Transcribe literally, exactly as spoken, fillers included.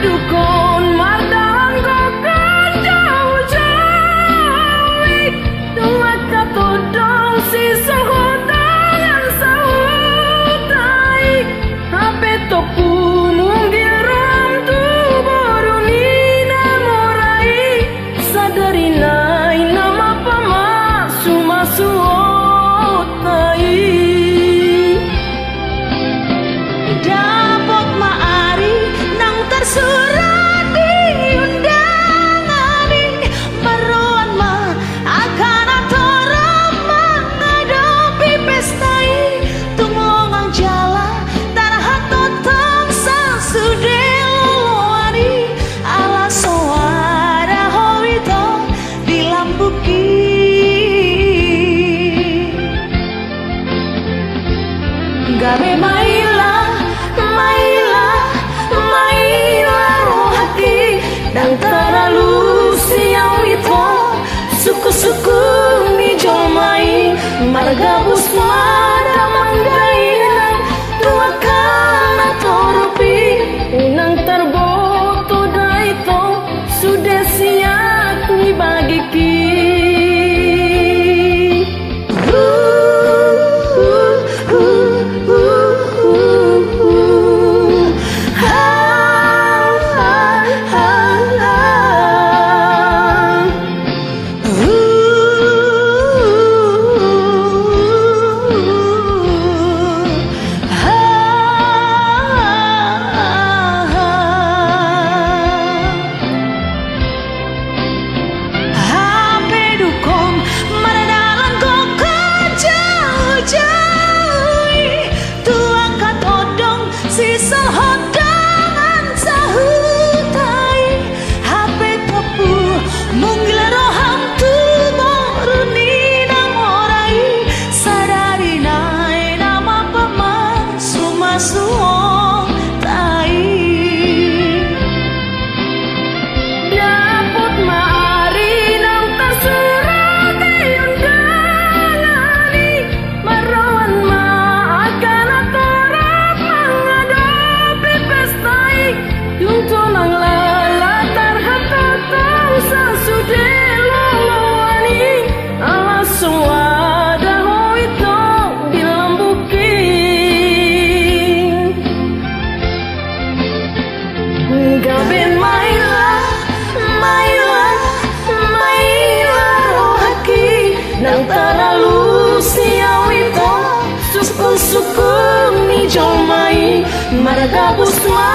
Dukon mardalan gokan jaujau i, tu angka tondong sisol hot dongan sahuta i. Hape tompu munggil roham tu boru ni na mora i. Sadari nai nama pamasumasu hot i. Dapot ma ari nang tarsurat di undangan i, marroan ma angka na torop mangadopi pesta i, tung longang jala tarhatotong sasude loloan i, ala so adong ho ito di lambungki. Gabe maila, maila, maila rohangki, ndang taralusi au ito, sungkunsungkun ni jolma i, margabus ma damang dainang tu angka na torop i, unang tarboto da ito, sude sian ni bagiki. Hape dukon mardalan gokan jaujau i, tu angka tondong sisol hot dongan sahuta i. Hape tompu munggil roham tu boru ni na mora i, sadari nai nama pamasumasu hot i. Dapot ma ari nang tarsurat di undangan i, marroan ma angka na torop mangadopi pesta i, tung longang jala tarhatotong sasude loloan i, ala so adong ho ito di lambungki. Gabe maila, maila, maila rohangki, ndang taralusi au ito, sungkunsungkun ni jolma i, margabus ma